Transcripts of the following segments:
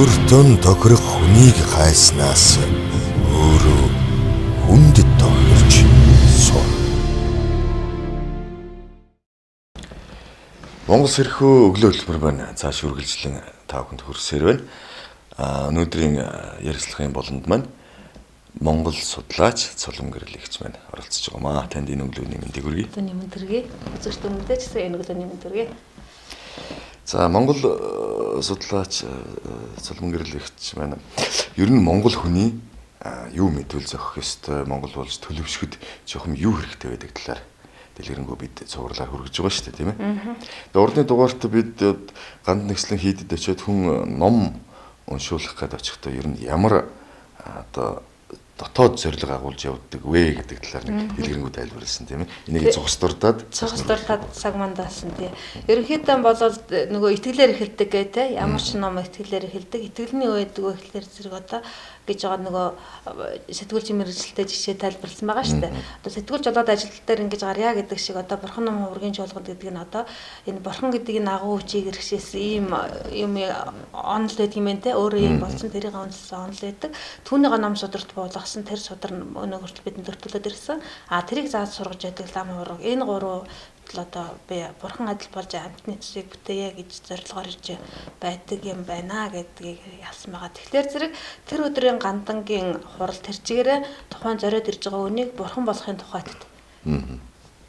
Өөртөө тохирох хүнийг хайснаас өөрөө хүнд тохирч сур. Монгол сэрхүү өглөө хөтөлбөр маань цааш үргэлжлэн та бүхэнд хүрсээр байна. Өнөөдрийн ярилцлагын болонд маань Монгол судлаач Цулам Гэрэл эгч маань оролцож байгаа маа. Танд энэ өглөөний мэндийг хүргэе. Өглөөний мэнд хүргэе. Үзэгч дүндээ ч гэсэн энэ өглөөний мэнд хүргэе. За, Монгол судлаач Цулам Гэрэл эгч маань ер нь Монгол хүний юу мэдвэл зохих ёстой, Монгол болж төлөвшөхөд чухам юу хэрэгтэй байдаг талаар дэлгэрэнгүй бид цувралаар хүргэж байгаа шүү дээ, тийм ээ. Тэгээ урдны дугаарт бид ганд нэгслэн хийдэд очиод хүн ном уншуулах гээд очихдоо ер нь ямар одоо дотоод зорилго агуулж явдаг вэ гэдэг талаар нэг дэлгэрэнгүй тайлбарласан, тийм ээ. Энийг цугас дурдаад цаг мандаасан, тий. Ерөнхийдөө болвол нөгөө итгэлээр эхэлдэг гэ, тий. Ямар ч ном итгэлээр эхэлдэг. Итгэлний үед нөгөө эхлэлээр зэрэг одоо гэж байгаа нөгөө сэтгүүлч мэргэжилтэй жишээ тайлбарласан байгаа шүү дээ. Одоо сэтгүүлч болоод ажил дээр ингэж гарья гэдэг шиг одоо бурхан ном хувргийн чуулганд гэдэг нь одоо энэ бурхан гэдэг энэ агуу хүчийг эрхшээсэн ийм юм онол байдаг юм байна те. Өөрөө юм болсон тэрийг онолсон онол байдаг. Түүнийгээ ном сударт буулгасан, тэр судар өнөө хүртэл бидэнд өртөлөөд ирсэн. А тэрийг зааж сургаж байдаг лам хувраг. Энэ гурав одоо би бурхан адил болж амьтны төсвийг бүтээе гэж зорилгоор ирж байдаг юм байна гэдгийг ялсан байгаа. Тэгэхээр зэрэг тэр өдрийн гандангийн хурал тэр чигээрээ тухайн зориод ирж байгаа үнийг бурхан болохын тухайд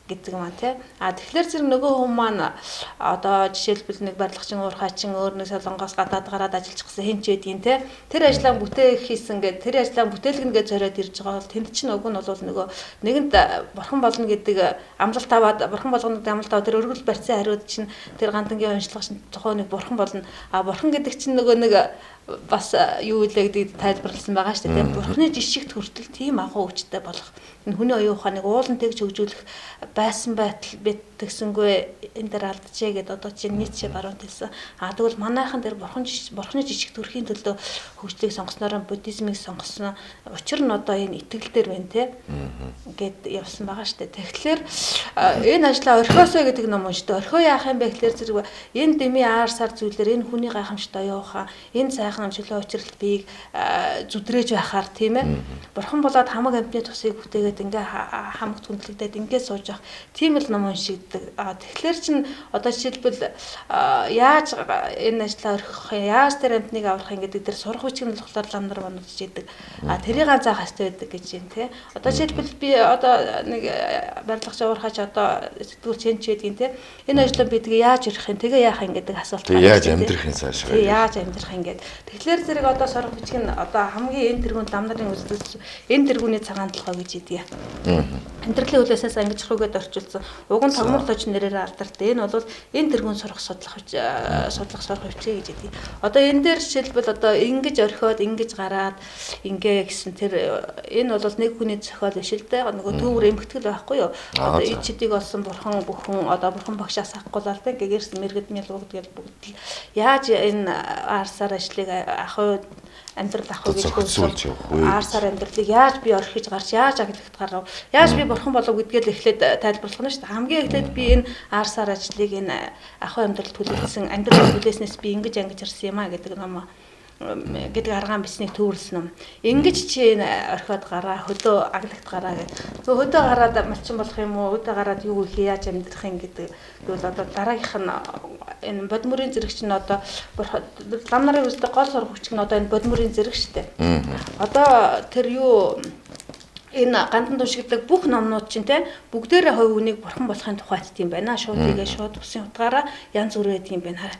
гэдэг юм а тий. А тэгэхээр зэрэг нөгөө хүн маань одоо жишээлбэл нэг барилгачин, уурхайчин өөр нэг Солонгоос гадаад гараад ажиллаж гисэн хэн ч байдгийн тий. Тэр ажлаа бүтээх хийсэн гэдэг, тэр ажлаа бүтээлгэн гэж зориод ирж байгаа бол тэнд чинь уг нь бол нөгөө нэгэнд бурхан болно гэдэг амлалт аваад, бурхан болгоно гэдэг амлалт аваад тэр өргөл барьсан хариуд чинь тэр гандангийн уншлага чинь тухайн нэг бурхан болно. А бурхан гэдэг чинь нөгөө нэг бас юу илээ гэдгийг тайлбарласан байгаа шүү дээ. Бурхны жишгт хүртэл тийм агуу хүчтэй болох энэ хүний оюун ухааныг уулан тэгж хөгжүүлэх байсан байтал бид тэгсэнгүй энэ дээр алджээ гэдээ одоо чинь Ницше баруун хэлсэн. А тэгвэл манайхан дээр бурхны жишгт хүрэхийн төлөө хөгжлийг сонгосноор буддизмыг сонгосон. Учир нь одоо энэ итгэл дээр байна те гэд явсан байгаа шүү дээ. Тэгэхээр энэ ажлаа орхиосоо гэдэг ном уншдаг. Орхио яах юм бэ гэхээр зэрэг энэ дэмий аар сар зүйлээр энэ хүний гайхамшигт оюун ухаан, энэ сайхан амжилттай учралт биеийг зүдрээж байхаар тийм ээ. Бурхан болоод хамаг амьтны тусыг бүтээгээд ингээ хамаг түндлэгдээд ингээ сууж явах тийм л ном уншигддаг. Тэгэхээр чин одоо жишээлбэл яаж энэ ажлаа орхих юм, яаж тэр амьтныг аврах юм гэдэг тэр сурах хүч нь болохоор лам нар мануудж идэг. А тэрийг заах хэрэгтэй байдаг гэж юм тий. Одоо жишээлбэл би одоо нэг барилгач уурхаач одоо сэтгүүлч хэнч байдгийн тий. Энэ ажлаа би тэгээ яаж орхих юм, тэгээ яах юм гэдэг асуулт. Тэгээ яаж амьдрах юм цаашаа. Тэгээ яаж амьдрах юм гэдэг. Тэгэхээр зэрэг одоо сурах бичиг нь одоо хамгийн энэ тэргүүн лам нарын үзлээс энэ тэргүүний цагаан толгой гэж идэе. Амьдралын хөлөөсөөс ангиж рүүгээд орчуулсан. Уг нь тогморлож нэрээр алдартай. Энэ бол энэ тэргүүн сурах судлах судлах сурах хөвчээ гэж идэе. Одоо энэ дээр жишээлбэл одоо ингэж орхиод ингэж гараад ингээ гэсэн тэр энэ бол нэг хүний зохиол биш л дээ. Нөгөө төвөр эмхтгэл байхгүй юу? Одоо ид чидийг олсон бурхан бүхэн одоо бурхан багшаас авахгүйлээ л дээ. Гэгэрс мэргэд мэл бүгд гэл бүгд л яаж энэ арсаар ажлыг ах амьдрал авах вэ гэж зохицуулж явах вэ? Аар сар амьдралыг яаж би орхиж гарч, яаж аглагт гарав, яаж би бурхан болов гэдгээл эхлээд тайлбарлах нь шүү дээ. Хамгийн эхлээд би энэ аар сар ажлыг энэ ахуй амьдрал түлээсэн, амьдрал түлээснээс би ингэж ангиж ирсэн юм а гэдэг ном гэдэг аргаан бичснийг төвөрлсөн юм. Ингэж чи энэ орхиод гараа, хөдөө аглагт гараа гэдэг. Зөв хөдөө гараад малчин болох юм уу? Хөдөө гараад юу хийх, яаж амьдрах юм гэдэг. Тэгвэл одоо дараагийнх нь энэ бодмөрийн зэрэг чинь одоо лам нарын үздэг гол сурах хүч нь одоо энэ бодмөрийн зэрэг шүү дээ. Одоо тэр юу энэ гандан тушигдаг бүх номнууд чинь те бүгдээрээ хувь хүнийг бурхан болохын тухайд тийм байна. Шууд хийгээ шууд усын утгаараа янз бүр байдаг юм байна.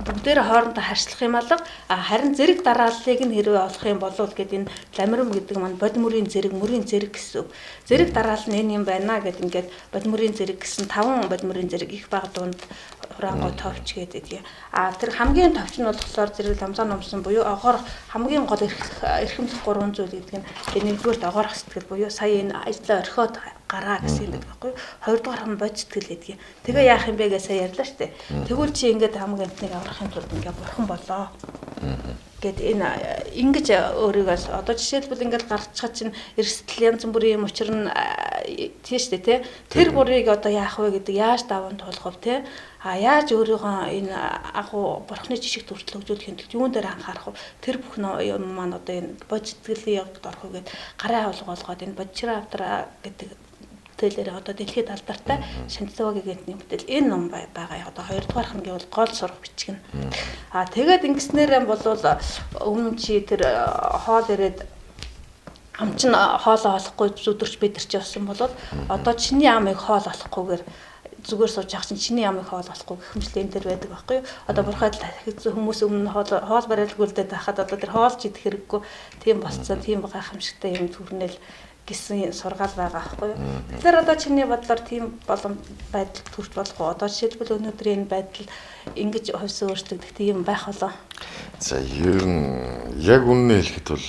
Бүгдээрээ хоорондоо харьцлах юм алга. А харин зэрэг дарааллыг нь хэрвээ олох юм бол гэд энэ ламирм гэдэг маань бодмөрийн зэрэг, мөрийн зэрэг гэсэн үг. Зэрэг дараалал нь энэ юм байна гэд ингээд бодмөрийн зэрэг гэсэн 5 бодмөрийн зэрэг их баг дунд хураангуй товч гэдэг. А тэр хамгийн товч нь болохоор зэрэг ламзаа номсон буюу огоор хамгийн гол эрхэмлэх гурван зүйл гэдэг нь нэгдүгээрт огоорох сэтгэл буюу сая энэ ажлаа орхиод гараа гэсэн юм байдаг байхгүй юу? Хоёрдугаар нь бод сэтгэл гэдэг. Тэгээ яах юм бэ гэж сая ярьлаа шүү дээ. Тэгвэл чи ингээд хамаг амьтныг аврахын тулд ингээд бурхан болоо. Гэт энэ ингэж өөрийгөө одоо жишээлбэл ингээд гарчхад чинь эрсдэл янз бүрийн юм учир нь тийм шүү дээ тий. Тэр бүрийг одоо яах вэ гэдэг яаж даван туулах вэ тий. А яаж өөрийгөө энэ агуу бурхны жишгт хүртэл хөгжүүлэхийн тулд юун дээр анхаарах вэ? Тэр бүх юм маань одоо энэ бод сэтгэлийн явдалд орох уу гэд гарын авалга болгоод энэ бодчраа авдраа гэдэг бүтээлээр одоо дэлхийд алдартай Шантивагийн гэнтний бүтээл энэ ном байгаа. Одоо хоёрдугаарх нь гэвэл гол сурах бичиг нь. Аа тэгээд ингэснээрээ болвол өмнө чи тэр хоол ирээд ам чинь хоолоо олохгүй зүдэрч бидэрч явсан бол одоо чиний амыг хоол олохгүйгээр зүгээр сууж явах чинь чиний амыг хоол олохгүй гэх мэтлээ энэ төр байдаг байхгүй юу? Одоо бурхад хүмүүс өмнө хоол бариалгуулдаад байхад одоо тэр хоол ч идэх хэрэггүй тийм болцсон, тийм гайхамшигтай юм төрнөл гэсэн сургаал байгаа байхгүй юу. Тэгэхээр одоо чиний бодлоор тийм болон байдал төрж болох уу? Одоо жишээлбэл өнөөдрийн энэ байдал ингэж хувьсан өөрчлөгдөх тийм байх болоо. За ер нь яг үнэнээ хэлэхэд бол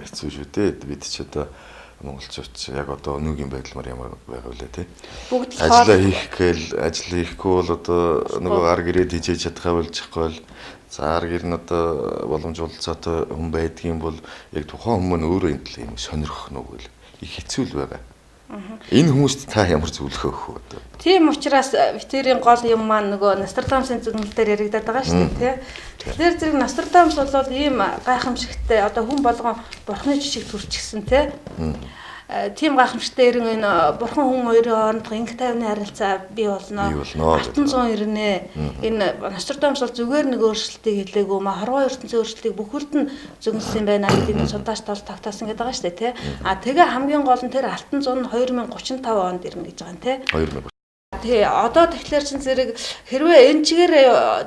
хэцүү шүү дээ. Бид ч одоо монголчууд яг одоо өнөөгийн байдал мар ямар байгаа вэ те? Бүгд л ажиллаа хийх гээл ажил хийхгүй бол одоо нөгөө ар гэрээд хижээж чадхаа болчихгүй л за ар гэр нь одоо боломж болцоотой хүн байдгийн бол яг тухайн хүмүүс өөрөө энэ талын юм сонирхох нүгэл их хэцүү л байгаа. Энэ хүмүүст та ямар зөвлөгөө өгөх вэ одоо? Тийм учраас битэрийн гол юм маань нөгөө Нострадамсын зөвлөл дээр яригадаад байгаа шүү дээ, тий. Тэгэхээр зэрэг Нострадамс бол ийм гайхамшигтай одоо хүн болгон бурхны жишг төрчихсөн, тий. Тийм гайхамшигтай эрен энэ бурхан хүн хоёрын хоорондох инх тайвны харилцаа бий болно. Алтан зун ирнэ. Энэ Нострадамс бол зүгээр нэг өөрчлөлтийг хэлээгүй ма хорвоо ертөнцийн өөрчлөлтийг бүхэлд нь зөгнсөн байна гэдгийг судлаач тол тогтоосон гэдэг байгаа шүү дээ, тий. А тэгээ хамгийн гол нь тэр алтан зун нь 2035 онд ирнэ гэж байгаа юм, тий. 2000. Тий, одоо тэгэхээр чин зэрэг хэрвээ энэ чигээр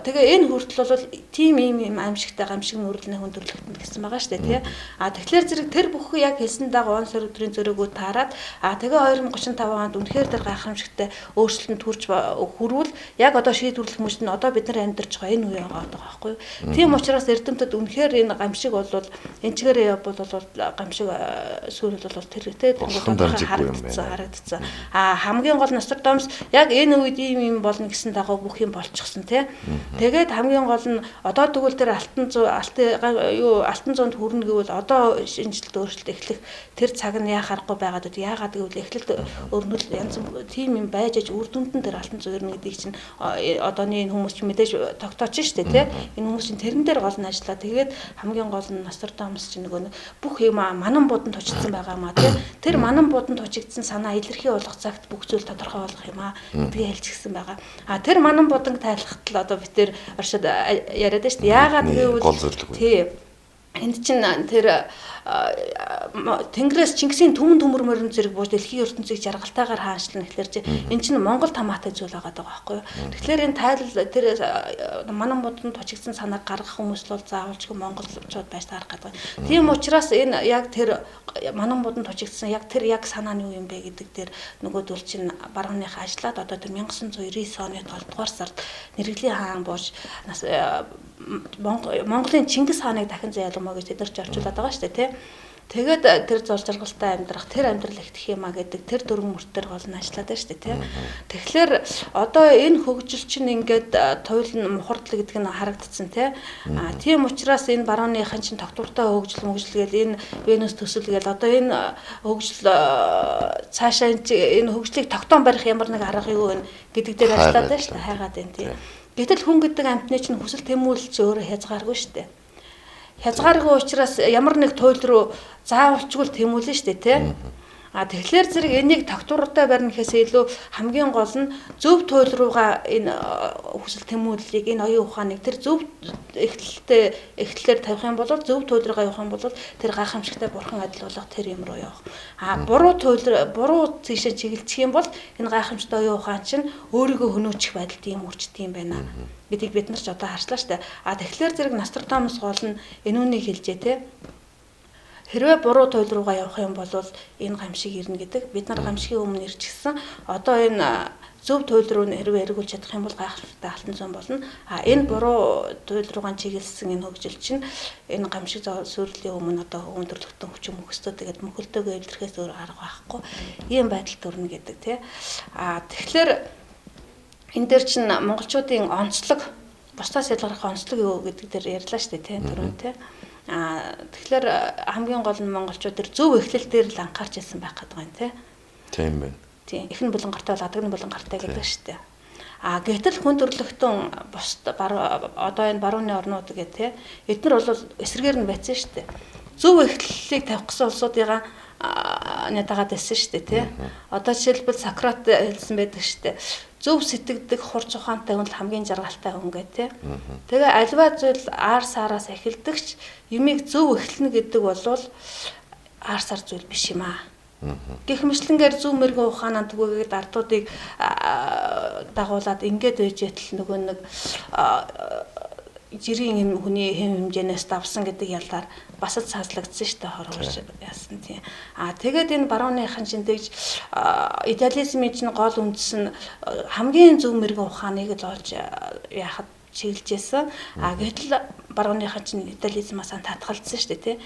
тэгээ энэ хүртэл бол тийм ийм ийм аимшигтай гамшиг нүрэлнэ хүн төрлөختөнд гэсэн байгаа шүү дээ, тий. А тэгэхээр зэрэг тэр бүхэн яг хэлсэн дагуу он сар өдрийн зөрөөгөө таарад а тэгээ 2035 онд үнэхээр тэр гайхамшигтай өөрчлөлтөнд хүрч хүрвэл яг одоо шийдвэрлэх мөч нь одоо бид нар амьдарч байгаа энэ үе байгаа байхгүй юу. Тийм учраас эрдэмтэд үнэхээр энэ гамшиг бол энэ чигээрээ явбал бол гамшиг сүүрэл бол тэр тий харагдсан. А хамгийн гол Нострадамс яг энэ үед ийм юм болно гэсэн дагуу бүх юм болчихсон тий. Тэгээд хамгийн гол нь одоо тэгвэл тэр алтан зуу алтан зуунд хүрнэ гэвэл одоо шинжилэлт өөрчлөлт эхлэх тэр цаг нь яа харахгүй байгаад байд. Яагаад гэвэл эхлэлт өрнөл янз тийм юм байж аж үр дүнд нь тэр алтан зуу ирнэ гэдгийг чинь одооны энэ хүмүүс чинь мэдээж тогтооч штэ тий. Энэ хүмүүс чинь тэрэн дээр гол нь ажиллаа. Тэгээд хамгийн гол нь Нострадамс чинь нөгөө бүх юм манан буданд тучигдсан байгаа маа тий. Тэр манан буданд тучигдсан санаа илэрхий болох цагт бүх зүйл тодорхой болох юм аа гэдгийг хэлчихсэн байгаа. А тэр манан буданг тайлахад л одоо бид тэр оршид яриад байна шүү дээ. Яагаад гэвэл гол зорилго. Тий. Энд чинь тэр Тэнгэрээс Чингисийн түмэн төмөр морин зэрэг бууж дэлхийн ертөнцийг жаргалтайгаар хаанчлана гэхлээр чи эн чинь Монгол хамаатай зүйл байгаа байхгүй юу. Тэгэхээр энэ тайлал тэр манан буданд тучигдсан санааг гаргах хүмүүс л бол заавалчгүй монголчууд байж таарах гэдэг. Тийм учраас энэ яг тэр манан буданд тучигдсан яг тэр яг санаа нь юу юм бэ гэдэг дээр нөгөөдөл чинь барууныхаа ажиллаад одоо тэр 1999 оны 7 дугаар сард Нэрэглийн хаан бууж Монголын Чингис хааныг дахин зайлгамаа гэж тэд нар ч орчуулад байгаа шүү дээ, тий. Тэгээд тэр зол жаргалтай амьдрах, тэр амьдрал ихтэх юм а гэдэг тэр дөрвөн мөртөр гол нь ажиллаад байна шүү дээ, тий. Тэгэхээр одоо энэ хөгжил чинь ингээд туйл нь мухардлаа гэдэг нь харагдцсан, тий. А тийм учраас энэ барууныхан чинь тогтвортой хөгжил мөгжил гээл энэ Венус төсөл гээл одоо энэ хөгжил цаашаа энэ хөгжлийг тогтоон барих ямар нэг арга юу вэ гэдэг дээр ажиллаад байна шүү дээ, хайгаад байна, тий. Гэтэл хүн гэдэг амьтны чинь хүсэл тэмүүлэл чи өөрөө хязгааргүй шүү дээ. Хязгааргүй учраас ямар нэг туйл руу заавалчгүй тэмүүлнэ шүү дээ, тий. А тэгэхээр зэрэг энийг тогтвортой барина гэхээс илүү хамгийн гол нь зөв туйл руугаа энэ хүсэл тэмүүллийг энэ оюун ухааныг тэр зөв эхлэлтэй эхлэлээр тавих юм бол зөв туйл руугаа явах юм бол тэр гайхамшигтай бурхан адил болох тэр юм руу явах. А буруу туйл буруу тийшээ чиглэлчих юм бол энэ гайхамшигтай оюун ухаан чинь өөрийгөө хөнөөчих байдалд юм үрчдэг юм байна гэдгийг бид нар ч одоо харчлаа штэ. А тэгэхээр зэрэг Нострадамус гол нь энэ үнийг хэлжээ, те. Хэрвээ буруу туйл руугаа явах юм бол энэ гамшиг ирнэ гэдэг. Бид нар гамшигын өмнө ирчихсэн. Одоо энэ зөв туйл руу хэрвээ эргүүлж чадах юм бол гайхалтай алтан зун болно. А энэ буруу туйл руугаа чиглэсэн энэ хөгжил чинь энэ гамшиг сүрлийн өмнө одоо өндөрлөгтөн хүчин мөхөстөө тэгээд мөхөлтөөгөө илэрхээс өөр арга байхгүй. Ийм байдал төрнө гэдэг, тий. А тэгэхээр энэ дээр чинь монголчуудын онцлог бусдаас ялгарх онцлог юу гэдэг дээр ярьлаа шүү дээ тий түрүүн тий. Тэгэхээр хамгийн гол нь монголчууд тэр зөв эхлэл дээр л анхаарч ирсэн байх гэдэг юм тий. Тийм байна. Тийм. Их нь булангартай бол адаг нь булангартай гэдэг шүү дээ. Гэтэл хүн төрөлхтөн бусд одоо энэ барууны орнууд гэх тий. Эднэр бол эсрэгээр нь байцсан шүү дээ. Зөв эхлэлийг тавих гэсэн улсуудыгаа дагаад байсан шүү дээ тий. Одоо жишээлбэл Сократ хэлсэн байдаг шүү дээ. Зөв сэтгэдэг хурц ухаантай хүн л хамгийн жаргалтай хүн гэх тий. Тэгээ альва зүйл аар саараас эхэлдэгч юмыг зөв эхлэнэ гэдэг бол аар сар зүйл биш юм аа. Гэх мэтлэнгээр зөв мэрэгэн ухаанаа түгээгээд ардуудыг дагуулад ингээд байж байтал нөгөө нэг жирийн юм хүний хэм хэмжээнээс давсан гэдэг ялаар бас л цаазлагдсан шүү дээ хорвож яасан тийм. Тэгээд энэ барууныхан чинь тэгж идеализмын чинь гол үндэс нь хамгийн зөв мэрэгэн ухааныг л олж яхад чиглэжсэн. Гэтэл барууныхан чинь идеализмаас татгалзсан шүү дээ тий.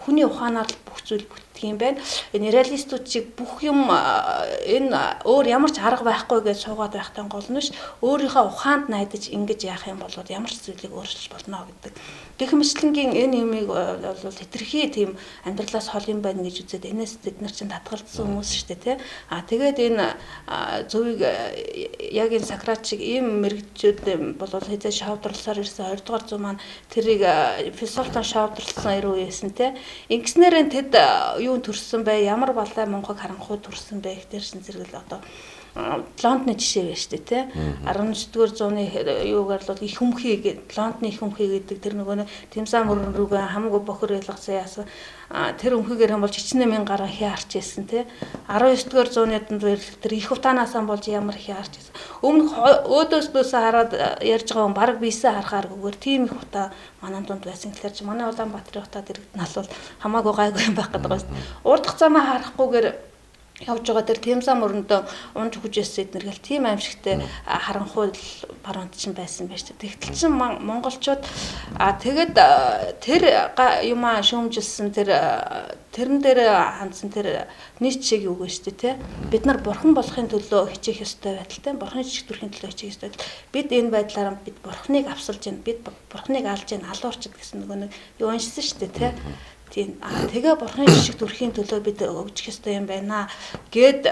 Хүний ухаанаар л бүх зүйл бүтдэг юм байна. Энэ реалистууд чиг бүх юм энэ өөр ямар ч арга байхгүй гэж суугаад байхтай гол нь ш өөрийнхөө ухаанд найдаж ингэж яах юм бол ямар ч зүйлийг өөрчилж болно гэдэг. Гэх мэтлэнгийн энэ юмыг бол хэтэрхий тийм амьдралаас хол юм байна гэж үзээд энэс тэд нар чинь татгалзсан хүмүүс шүү дээ тий. Тэгээд энэ зөвийг яг энэ Сократ шиг ийм мэрэгжүүд бол хэзээ шовдрлосоор ирсэн 20 дугаар зуун маань тэрийг философтон шовдрлсон эрүү байсан тий. Ингэснээр тэд юун төрсөн бэ? Ямар балай мунхаг харанхуй төрсөн бэ? Гэтэр шин зэрэгэл одоо Лондоны жишээ байна шүү дээ тий. 19-р зууны юугаар л их өмхий Лондоны их өмхий гэдэг тэр нөгөө Тимсаа мөрөн рүүгээ хамаагүй бохор ялгацсан яасан тэр өмхийгээр юм болж хичнээн мянган гаруй хяарч ирсэн тий. 19-р зууны дунд тэр их утаанаасаа болж ямар хяарч ирсэн. Өмнөх өөдөөс дөөсөө хараад ярьж байгаа хүн баг биесээ харахааргүйгээр тийм их утаа манай дунд байсан. Тэгэхээр чи манай Улаанбаатарын утаа дэрэгдэн бол хамаагүй гайгүй юм байх гэдэг байна шүү дээ. Урдах замаа харахгүйгээр явж байгаа тэр Тимсаа мөрөндөө унж хүжээсээ эднэр гэл тийм аимшигтэй харанхуй баруунт чинь байсан байж та. Тэгтэл чинь монголчууд тэгээд тэр юмаа шүүмжилсэн тэр тэрэн дээр хандсан тэр Ницшег юу гэж шүү дээ тий. Бид нар бурхан болохын төлөө хичээх ёстой байдалтай, бурханы жишг төрхийн төлөө хичээх ёстой. Бид энэ байдлаар бид бурханыг авсалж байна. Бид бурханыг алж байна, алуурчд гэсэн нөгөө нэг юу уншсан шүү дээ тий. Тийм. Тэгээ бурханы жишг төрхийн төлөө бид өгчих ёстой юм байна гэд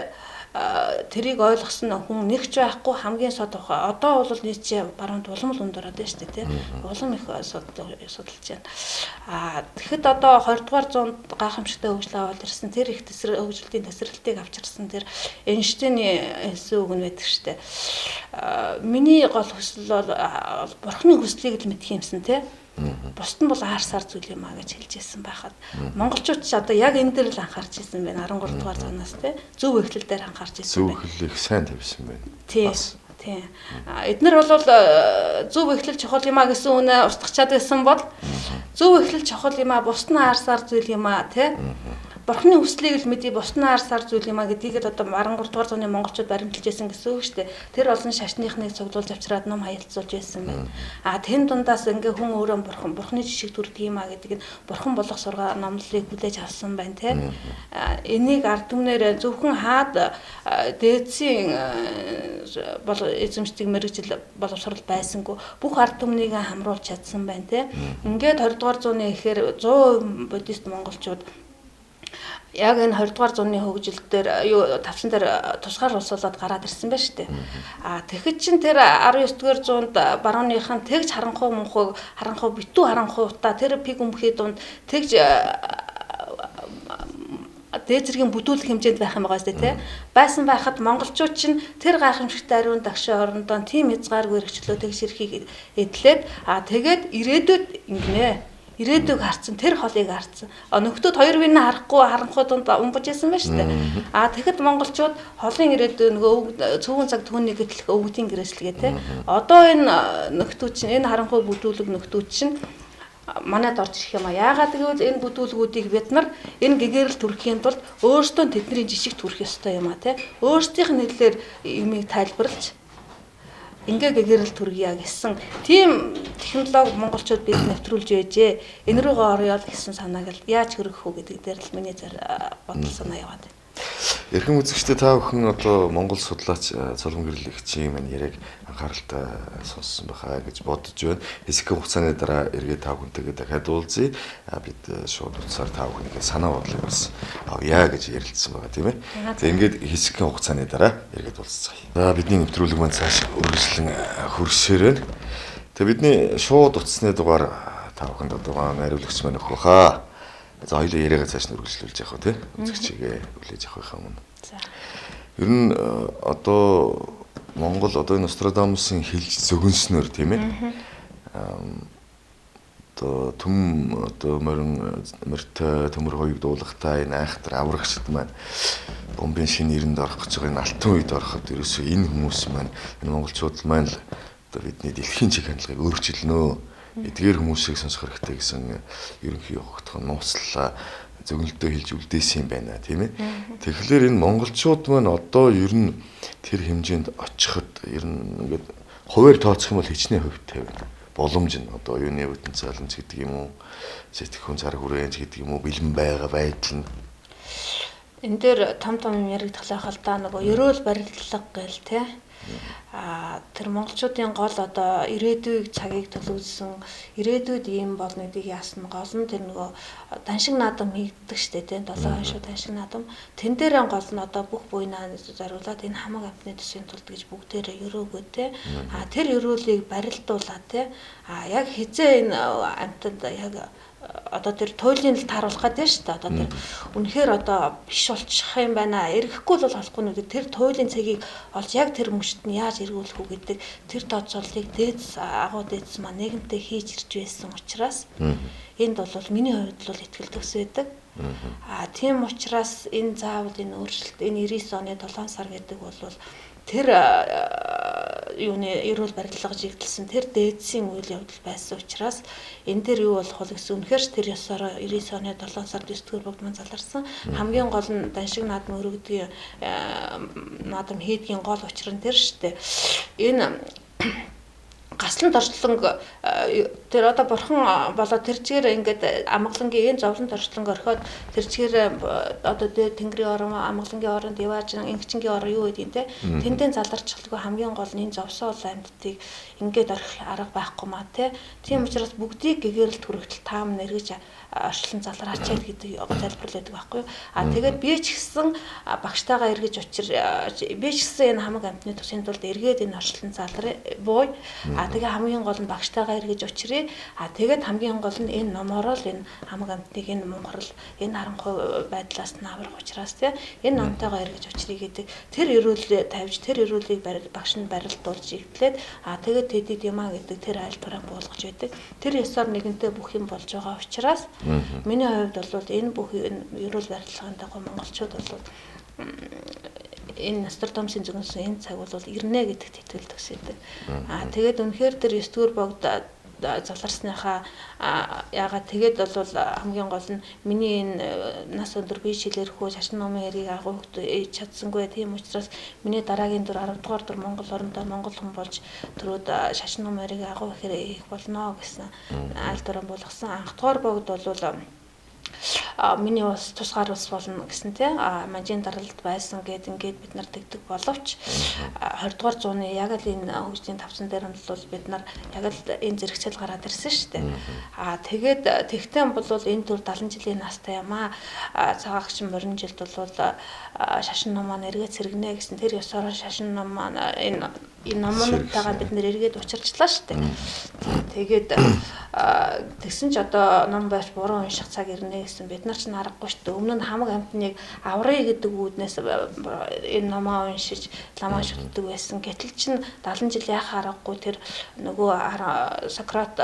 тэрийг ойлгосон хүн нэг ч байхгүй хамгийн сод одоо бол Ницше баруунд улам л өндөр ороод байна шүү дээ тий. Улам их судалж байна. Тэгэхэд одоо 20 дугаар зуунд гайхамшигтай хөгжил аваад ирсэн тэр их хөгжлөлийн тесрэлтийг авчирсан тэр Эйнштейний хэлсэн үг нь байдаг шүү дээ. Миний гол хүсэл бол бурханы хүслийг л мэдэх юмсан тий. Бусд нь бол аарсаар зүйл юм а гэж хэлж ирсэн байхад монголчууд ч одоо яг энэ дээр л анхаарч ирсэн байна. 13 дугаар зуунаас тий зөв эхлэл дээр анхаарч ирсэн байна. Зөв эхлэлийг сайн тавьсан байна. Тий. Тий. Эднэр бол зөв эхлэл чухал юм а гэсэн үнэ устгачаад байсан бол зөв эхлэл чухал юм а бусд нь аарсаар зүйл юм а тий. Бурхны хүслийг л мэдээ бусд нь аарсаар зүйл юм а гэдгийг л одоо 13 дугаар зууны монголчууд баримталж байсан гэсэн үг шүү дээ. Тэр олон шашныхныг цуглуулж авчираад ном хаялцуулж байсан байна. Тэн дундаас ингээ хүн өөрөө бурхан, бурхны жишг төрдөг юм а гэдэг нь бурхан болох сургаа номлолыг хүлээж авсан байна тий. Энийг ард түмнээр зөвхөн хаад дээдсийн бол эзэмшдэг мэргэжил боловсрол байсангүй бүх ард түмнийг хамруулж чадсан байна тий. Ингээд 20 дугаар зууны ихээр 100% буддист монголчууд яг энэ 20 дугаар зууны хөгжил дээр юу тавсан дээр тусгаар улсуулаад гараад ирсэн байна шүү дээ. Тэгэхэд чин тэр 19 дугаар зуунд барууныхан тэгж харанхуй мунхуй харанхуй битүү харанхуй утаа тэр пиг өмхий дунд тэгж дээд зэргийн бүдүүлэх хэмжээнд байх юм байгаа сте тий. Байсан байхад монголчууд чинь тэр гайхамшигтай ариун дагшин орондоо тийм хязгааргүй эрхчлөө тэгш эрхийг эдлээд тэгээд ирээдүйд ингэнэ. Ирээдүйг харцсан, тэр холыг харцсан. Нөхдүүд хоёр биенээ харахгүй харанхуй дунд умбаж исэн байна шүү дээ. Тэгэхэд монголчууд холын ирээдүй нөгөө цөвгөн цаг түүний гэтлэх өвгдийн гэрээслэгээ те. Одоо энэ нөхдүүд чинь энэ харанхуй бүдүүлэг нөхдүүд чинь манайд орж ирэх юм а. Яагаад гэвэл энэ бүдүүлгүүдийг бид нар энэ гэгэрэл төрөхийн тулд өөрсдөө тэдний жишг төрөх ёстой юм а те. Өөрсдийнх нь хэлээр юмыг тайлбарлаж ингээ гэгэрэл төргийа гэсэн тийм технологи монголчууд бид нэвтрүүлж байжээ. Энэ рүүгээ орё л гэсэн санааг л яаж хөргөх үү гэдэг дээр л миний бодол санаа яваад байна. Эрхэм үзэгчдээ та бүхэн одоо Монгол судлаач Цолгон гэрлэгчийн маань яриаг анхааралтай сонссон байхаа гэж бодож байна. Хэсэгхэн хугацааны дараа эргээд та бүхэнтэйгээ дахиад уулзъя. Бид шууд утсаар та бүхнийхээ санаа бодлыг бас авъя гэж ярилцсан байгаа тийм ээ. За ингээд хэсэгхэн хугацааны дараа эргээд уулзцгаая. За бидний нэвтрүүлэг маань цааш үргэлжлэн хөрсөөр байна. Тэгээ бидний шууд утасны дугаар та бүхэнд одоо найруулагч маань өгөх баха. За хоёулаа яриагаа цааш нь үргэлжлүүлж явах уу тий? Үзэгчигээ хүлээж авах юм. За. Ер нь одоо Монгол одоо энэ Нострадамусын хэлж зөгнснөөр тийм ээ. Одоо түм одоо морин морьтой төмөр хоёуг дуулахтай энэ айхтар аврагчд маань бомбын шинэ эрэнд орох гэж байгаа энэ алтан үед ороход ерөөсөө энэ хүмүүс маань энэ монголчууд маань л одоо бидний дэлхийн чиг хандлагыг өөрчилнө. Эдгээр хүмүүсийг сонсох хэрэгтэй гэсэн ерөнхий явагдах нууцлаа зөгнөлтөө хэлж үлдээсэн юм байна тийм ээ. Тэгэхээр энэ монголчууд маань одоо ер нь тэр хэмжээнд очиход ер нь ингээд хуваар тооцох юм бол хичнээн хувьтай байна. Боломж нь одоо оюуны потенциал нь гэдэг юм уу, сэтгэхүйн цар хүрээнд гэдэг юм уу, бэлэн байгаа байдал нь. Энэ дээр том том юм яригдах л да нөгөө ерөөл барилга гээл те. Тэр монголчуудын гол одоо ирээдүйг цагийг төлөвлөсөн ирээдүйд ийм болно гэдгийг яасан гол нь тэр нөгөө даншиг наадам хийгддэг штэ тийм 7 хоншоо даншиг наадам тэн дээр гол нь одоо бүх буйнаа зориулаад энэ хамаг амтны төсвийн тулд гэж бүгдээрээ өрөөгөө те тэр өрөөлийг барилдуулаа те яг хизээ энэ амтанд яг одоо тэр туйлын л тааруулах гэдэг шүү дээ. Одоо тэр үнэхээр одоо биш болчих юм байна. Эргэхгүй бол болохгүй нү тэр туйлын цагийг олж яг тэр мөчт нь яаж эргүүлэх үү гэдэг тэр тооцооллыг дээдс агуу дээдс маань нийгэмтэй хийж ирж байсан учраас энд бол миний хувьд бол ихтгэл төгс байдаг. Тийм учраас энэ заавал энэ өөрчлөлт энэ 99 оны 7 сар гэдэг бол тэр юуны эрүүл барилга жигдэлсэн тэр дээдсийн үйл явдал байсан учраас энэ дээр юу болох вэ гэсэн үнэхээр тэр ёсоор 99 оны 7 сард 9-р богд маань заларсан. Хамгийн гол нь даншиг наадам өргөдгийн наадам хийдгийн гол учир нь тэр шүү дээ. Энэ гаслан дорчлонг тэр одоо бурхан болоо тэр чигээр ингээд амгалангийн энэ зовлон дорчлонг орхиод тэр чигээр одоо тэнгэрийн орон амгалангийн оронд явааж ингэчингийн орон юу гэдгийг те тэндээ заларчлалгүй хамгийн гол нь энэ зовсоол амьдтыг ингээд орхих арга байхгүй маа те. Тийм учраас бүгдийг гэгэрэлт хүрэгтэл таам нэргэж орчлон залраач гэдэг залбирал байдаг байхгүй юу. Тэгээд би ч гэсэн багштайгаа эргэж учир би ч гэсэн энэ хамаг амьтны төсвийн тулд эргээд энэ орчлон залраа бууй. Тэгээ хамгийн гол нь багштайгаа эргэж учрээ. Тэгээд хамгийн гол нь энэ номороо л энэ хамаг амьтныг энэ мунхрал энэ харанхуй байдлаас нь аврах учраас тий энэ номтойгоо эргэж учрыг гэдэг тэр эрүүлээ тавьж тэр эрүүлийг багш нь барилдуулж игдлээд тэгээд тэдэд юмаа гэдэг тэр айлтгараа буулгаж байдаг. Тэр ёсоор нэгэнтээ бүх юм болж байгаа учраас миний хувьд бол энэ бүх эрүүл барилгын дагуу монголчууд бол энэ Нострадамусын зөгнсөн энэ цаг бол ирнэ гэдэгт итгэл төгс байдаг. Тэгээд үнэхээр тэр 9-р богд заларсныхаа яагаад тэгээд бол хамгийн гол нь миний энэ нас өндөр би шилэрхүү шашин номын хэрийг агуу чадсангүй. Тийм учраас миний дараагийн дүр 10 дугаар дүр Монгол орондоо монгол хүн болж төрөөд шашин номын хэрийг агуу ихээр хийх болно гэсэн айлдвараа буулгасан. Анхдугаар богд бол миний улс тусгаар улс болно гэсэн тий манжийн даралт байсан гэд ингээд бид нар тэгдэг боловч 20 дугаар зууны яг л энэ хөгжлийн тавцан дээр нь бол бид нар яг л энэ зэрэгцэл гараад ирсэн шүү дээ. Тэгээд тэгтэн бол энэ төр 70 жилийн настай юм аа цагаагч морин жилд бол шашин ном маань эргээд сэргэнэ гэсэн тэр ёсоор шашин ном маань энэ номнуудтайгаа бид нэр эргээд учирчлаа шүү дээ. Тэгээд тэгсэн ч одоо ном байрч буруу унших цаг ирнэ гэсэн бид нар ч аргагүй шүү дээ. Өмнө нь хамаг амьтныг аврая гэдэг үүднээс энэ номоо уншиж ламаа шүтдэг байсан. Гэтэл чин 70 жил яах аргагүй тэр нөгөө Сократ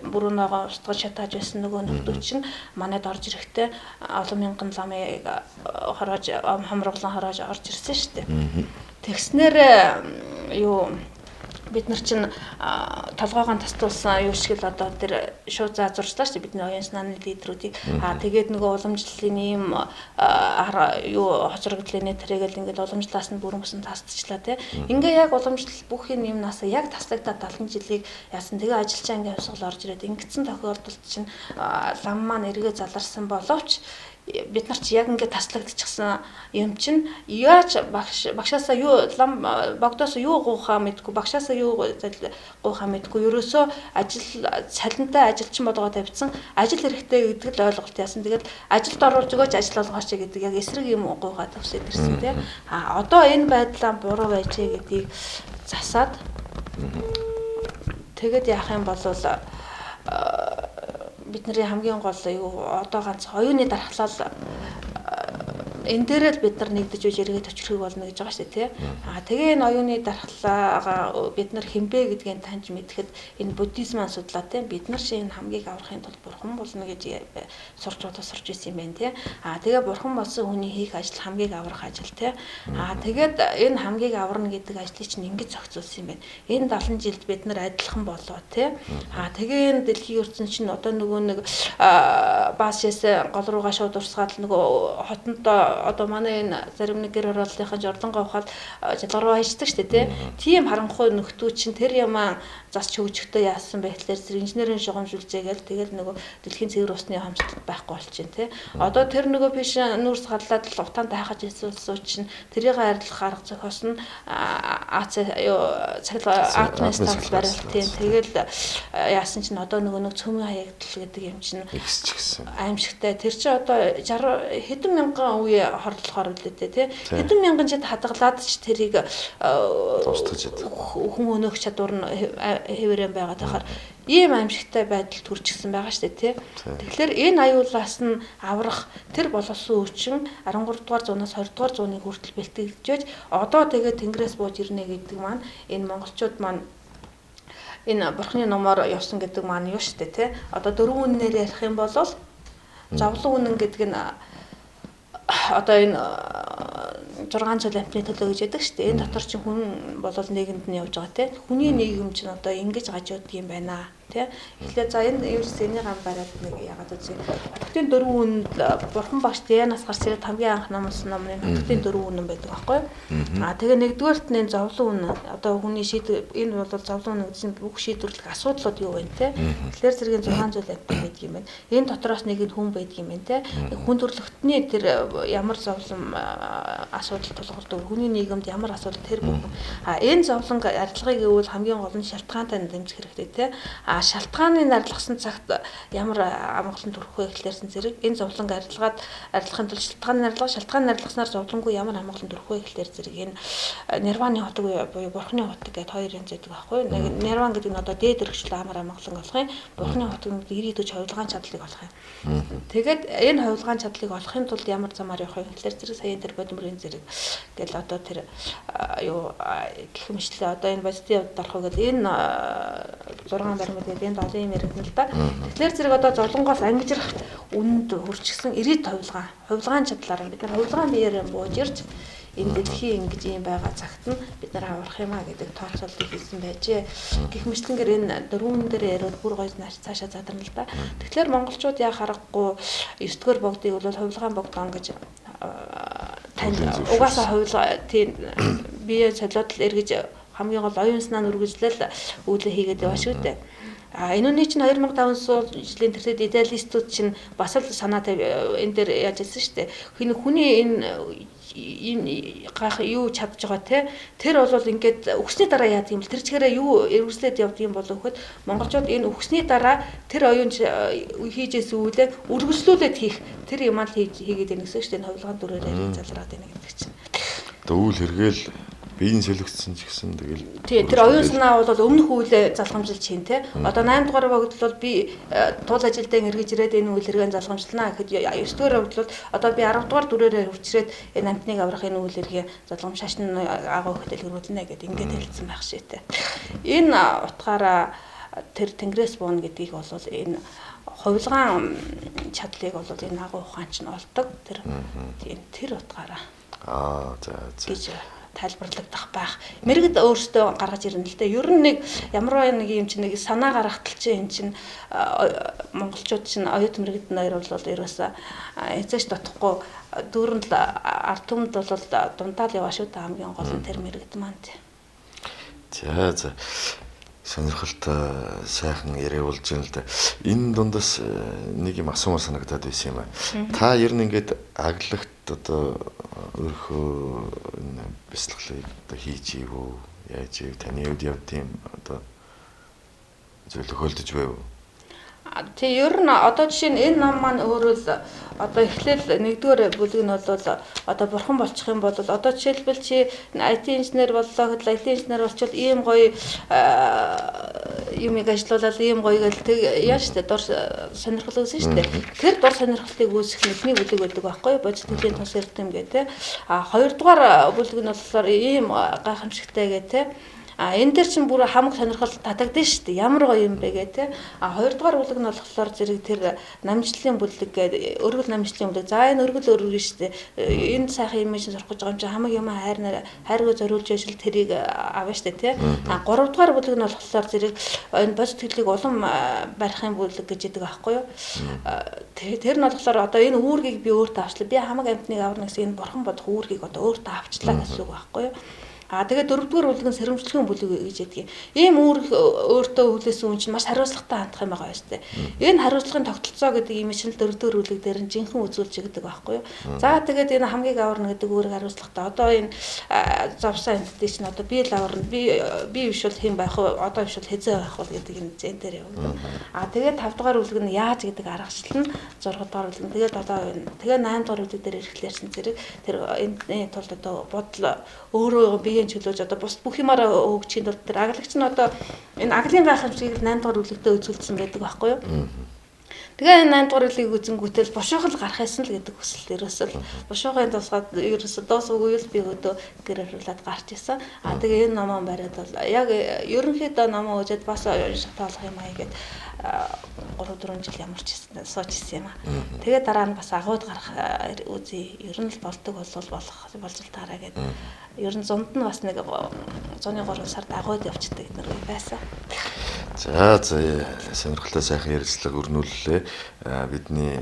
бүрүүнөөгөө устгаж шатааж байсан нөгөө нөхдөө чинь манайд орж ирэхдээ олон мянган ламыг хороож хомроглон хороож орж ирсэн шүү дээ. Тэгснээр юу бид нар чинь толгойгоо тастуулсан юу шиг л одоо тэр шууд заазурчлаа шүү дээ бидний оюун санааны лидерүүдийг. Тэгээд нөгөө уламжлалын ийм юу хоцрогдлын тэрийгэл ингээд уламжлаас нь бүрэн бүсэн тасдчихлаа тий. Ингээ яг уламжлал бүх юм юмнаас яг таслагдаад 70 жилийг яасан тэгээ ажилчаа ингээ хувьсгал орж ирээд ингэсэн тохиолдолд чинь лам маань эргээ заларсан боловч Бид нар чи яг ингээд таслагдчихсан юм чинь яаж багшаасаа юу лам богдоос юу гуйхаа мэдгүй, багшаасаа юу гуйхаа мэдгүй, ерөөсөө ажил цалинтай ажилчин болгоо тавьчихсан, ажил хэрэгтэй гэдэг л ойлголт яасан. Тэгээд ажилд оруулж өгөөч, ажил олгооч гэдэг яг эсрэг юм гуйгаа тавьсан ирсэн тий. А одоо энэ байдлаа буруу байжээ гэдгийг засаад тэгээд яах юм бол бидний хамгийн гол юу одоо ганц оюуны дархлал энэ дээрээ л бид нар нэгдэж үж эргээд өчрөхийг болно гэж байгаа шүү дээ тий. Аа тэгээ энэ оюуны дархлаагаа бид нар хинбэ гэдгийг таньж мэдэхэд энэ буддизмын судлаа тий. Бид нар шиг энэ хамгийн аврахын тулд бурхан болно гэж сурч боловсрч ирсэн юм байна тий. Аа тэгээ бурхан болсон хүний хийх ажил хамгийн аврах ажил тий. Аа тэгээд энэ хамгийн аварна гэдэг ажлыг чинь ингэж зохицуулсан юм байна. Энэ 70 жилд бид нар адилхан болоо тий. Аа тэгээ энэ дэлхийн ертөнц чинь одоо нөгөө нэг баасээс гол руугаа шууд урсгаад нөгөө хотондоо одоо манай энэ зарим нэг гэр хорооллынхаа жордонгоо ухаад жалгар руу хайждаг шүү дээ тий. Тийм харанхуй нөхдүүд чинь тэр юмаа засч хөгжихдээ яасан бэ гэхлээр зэрэг инженерийн шугамшүүлжээ гээл тэгэл нөгөө дэлхийн цэвэр усны хомсдол байхгүй болчихно тий. Одоо тэр нөгөө биш нүүрс галлаад л утаан тайхаж ирсэн чинь тэрийг арилгах арга зохиосон АЦ юу цахил атомын станц барилт тий. Тэгэл яасан чинь одоо нөгөө нэг цөмийн хаягдал гэдэг юм чинь аимшигтай. Тэр чинь одоо 60 хэдэн мянган үе хорлохоор үлээ дээ тий. Хэдэн мянган жид хадгалаад ч тэрийг устгаж хүн өнөөх чадвар нь хэвээрэн байгаа тахаар ийм аимшигтай байдал төрчихсөн байгаа шүү дээ тий. Тэгэхээр энэ аюулаас нь аврах тэр боловсон хүчин 13 дугаар зуунаас 20 дугаар зууны хүртэл бэлтгэлж байж одоо тэгээд Тэнгэрээс бууж ирнэ гэдэг маань энэ монголчууд маань энэ бурхны номоор явсан гэдэг маань юу шүү дээ тий. Одоо дөрвөн үннээр ярих юм бол зовлон үнэн гэдэг нь одоо энэ 6 цол амтны төлөө гэж яддаг шүү дээ. Энэ дотор чинь хүн болол нийгэмд нь явж байгаа тий. Хүний нийгэм чинь одоо ингэж гаж явдаг юм байна тий. Тэгэхээр за энэ ерөөс энийг гам бариад нэг яагаад үзье. Хотын дөрвөн үнэнд бурхан багш Дианаас гарч ирээд хамгийн анх номлосон ном нь хотын дөрвөн үнэн байдаг байхгүй юу? Аа тэгээ нэгдүгээрт нь зовлон үнэн. Одоо хүний шийдвэр энэ бол зовлон үнэн гэсэн бүх шийдвэрлэх асуудлууд юу вэ тий. Тэгэхээр зэргийн 6 зүйл амтан байдаг юм байна. Энэ дотроос нэг нь хүн байдаг юм байна тий. Хүн төрөлхтний тэр ямар зовлон асуудал тулгардаг, хүний нийгэмд ямар асуудал тэр бүхэн. А энэ зовлон арилгыг гэвэл хамгийн гол нь шалтгаантай дэмжих хэрэгтэй тий. А шалтгааны арилгасан цагт ямар амгалан төрөх вэ гэхлээрсэн зэрэг энэ зовлонг арилгаад арилгахын тулд шалтгааны арилга, шалтгааны арилгаснаар зовлонгүй ямар амгалан төрөх вэ гэхлээр зэрэг энэ нирваны хотог буюу бурхны хотог гэдэг хоёр янз байдаг байхгүй юу. Нирван гэдэг нь одоо дээд өргөжлөө амар амгалан олох юм. Бурхны хотог нь ирээдүйд хувилгаан чадлыг олох юм. Тэгээд энэ хувилгаан чадлыг олохын тулд ямар замаар явах вэ гэхлээр зэрэг саяын тэр бодмөрийн зэрэг гэл одоо тэр юу гэх мэтлээ одоо энэ бодитын явдал орох уу гэл энэ 6 баримт гэдэг энэ 7 юм яригдана л да. Тэгэхээр зэрэг одоо зовлонгоос ангижрах үнэнд хүрчихсэн ирээд хувилгаан, хувилгаан чадлаар бид нар хувилгаан биеэр бууж ирж энэ дэлхийн ингэж юм байгаа цагт нь бид нар аврах юм а гэдэг тооцоолтыг хийсэн байжээ. Гэх мэтлэнгээр энэ дөрвөн дээр яриад бүр гоё цаашаа задарна л да. Тэгэхээр монголчууд яа харахгүй 9 дугаар богдыг бол хувилгаан богдон гэж тань угаасаа хувилгаа тийм бие солиод л эргэж хамгийн гол оюун санаа нь үргэлжлэл үүлээ хийгээд яваа шүү дээ. А энэ үний чинь 2005 жилийн тэртет идеалистууд чинь бас л санаа энэ дээр яаж хэлсэн шүү дээ. Хүний энэ гайх юу чадж байгаа те тэр бол ингээд өгсний дараа яадаг юм бол тэр чигээрээ юу эргүүлээд явдаг юм болов гэхэд монголчууд энэ өгсний дараа тэр оюун хийжээс үүлээ үргэлжлүүлээд хийх тэр юм аа л хийгээд байна гэсэн шүү дээ. Хувилгаан дүрээр яриг залраад байна гэдэг чинь. Одоо үйл хэрэгэл биеийн солигдсон ч гэсэн тэгэл тий тэр оюун санаа бол өмнөх үйлээ залгамжилж хийн те. Одоо 8 дугаар богдол бол би тул ажилдаа эргэж ирээд энэ үйл хэрэгэн залгамжлана гэхэд 9 дугаар богдол бол одоо би 10 дугаар дүрээрээ хүрчрээд энэ амтныг аврах энэ үйл хэрэгээ залгам шашин агуу хөтөлгөрүүлнэ гэд ингээд хэлсэн байх шээ те. Энэ утгаараа тэр Тэнгэрээс буuna гэдгийг бол энэ хувилгаан чадлыг бол энэ агуу ухаан чинь олдог тэр тийм тэр утгаараа аа за за гэж тайлбарлагдах байх. Мэргэд өөртөө гаргаж ирнэ л дээ. Ер нь нэг ямар нэг юм чинь нэг санаа гаргахтал чинь эн чинь монголчууд чинь оюут мэргэд хоёр бол ерөөсөө эзэж дотохгүй дүүрэнд ард түмэнд бол дундаа л яваа шүү дээ. Хамгийн гол нь тэр мэргэд маань тий. За за. Сонирхолтой сайхан яриа болж байна л да. Энэ дундаас нэг юм асуумаар санагдаад байсан юм аа. Та ер нь ингээд аглагт одоо өөрийнхөө энэ бясалгалыг одоо хийж ив үү? Яаж ив? Таны хувьд явдсан одоо зүйл тохиолдож байв уу? Тий, ер нь одоо жишээ нь энэ ном маань өөрөө л одоо эхлээл нэгдүгээр бүлэг нь бол одоо бурхан болчих юм бол одоо жишээлбэл чи IT инженер боллоо гэхэл IT инженер болчихвол ийм гоё юмыг ажилуулаад ийм гоё гэл тэг яа штэ дур сонирхол үүсэн штэ. Тэр дур сонирхлыг үүсгэх нэгний бүлэг байдаг байхгүй юу? Бодит төлийн тус эрдэм гэ тэ. А хоёрдугаар бүлэг нь болохоор ийм гайхамшигтай гэ тэ. А энэ дээр чинь бүр хамаг сонирхол татагдсан шүү дээ. Ямар гоё юм бэ гэ тэ. А хоёрдугаар бүлэг нь болохоор зэрэг тэр намжлалын бүлэг гэдэг өргөл намжлалын бүлэг. За энэ өргөл өргөн шүү дээ. Энэ сайхан юм чинь сурах гэж байгаа юм чинь хамаг юм хайрнаар хайргаа зориулж яшил тэрийг авна шүү дээ тэ. А гуравдугаар бүлэг нь болохоор зэрэг энэ бодит төрлийг улам барихын бүлэг гэж яддаг аахгүй юу? Тэр нь болохоор одоо энэ үүргийг би өөртөө авчлаа. Би хамаг амьтныг аварна гэсэн энэ бурхан бодох үүргийг одоо өөртөө авчлаа гэсэн үг байхгүй юу? А тэгээд дөрөвдүгээр бүлэг нь сэрэмжлэгийн бүлэг гэж ядгийг. Ийм үүрэг өөртөө хүлээсэн хүн чинь маш хариуцлагатай хандах юм байгаа шүү дээ. Энэ хариуцлагын тогтолцоо гэдэг юм чинь л дөрөвдүгээр бүлэг дээр нь жинхэнэ үзүүлж өгдөг байхгүй юу? За тэгээд энэ хамгийн аварна гэдэг үүрэг хариуцлагатай. Одоо энэ зовсон амьтдыг чинь одоо би л аварна. Би биш бол хэн байх вэ? Одоо биш бол хэзээ байх вэ гэдэг энэ зэн дээр явагдав. А тэгээд тавдугаар бүлэг нь яаж гэдэг аргачлал нь 6 дугаар бүлэг нь тэгээд одоо тэгээд 8 дугаар бүлэг дээр ирэхлээрсэн зэрэг тэр энэ тулд одоо бодол өөрөө биеийн чөлөөж одоо бус бүх юмараа хөгжихийн тулд тэр аглагч нь одоо энэ аглын гайхамшигыг 8 дугаар бүлэгтээ үзүүлсэн байдаг байхгүй юу? Тэгээ энэ 8 дугаар бүлгийг үзэнгүүтэл бушуухан л гарах юмсан л гэдэг хүсэл ерөөсөл бушуухан тусгаад ерөөсө дуусаагүй л би өдөө гэр хариулаад гарч исэн. А тэгээ энэ номоо бариад бол яг ерөнхийдөө номоо үзээд бас унших тоолох юм аа гээд 3-4 жил ямар ч сууж исэн юм аа. Тэгээ дараа нь бас агууд гарах үзье. Ер нь л болдог болвол болох болж л таараа гээд ер нь зунд нь бас нэг зуны 3 сард агууд явцдаг гэдэг нэг байсан. За сонирхолтой сайхан ярилцлага өрнүүллээ. Бидний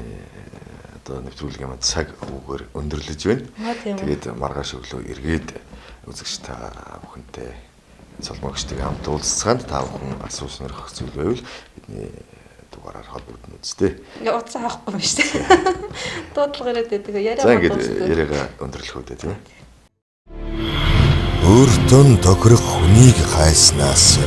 одоо нэвтрүүлгийн маань цаг үгээр өндөрлөж байна. Тэгээд маргааш өглөө эргээд үзэгч та бүхэнтэй цолмогчдыг хамт уулзцгаанд та бүхэн асуу сонирхох зүйл байвал бидний дугаараар холбогдно үсттэй. Ингээ утсаа авахгүй юм шүү дээ. Дуудлага ирээд байдаг. Яриа За ингээд яриагаа өндөрлөх үү дээ тийм ээ. Өөртөө тохирох хүнийг хайснаас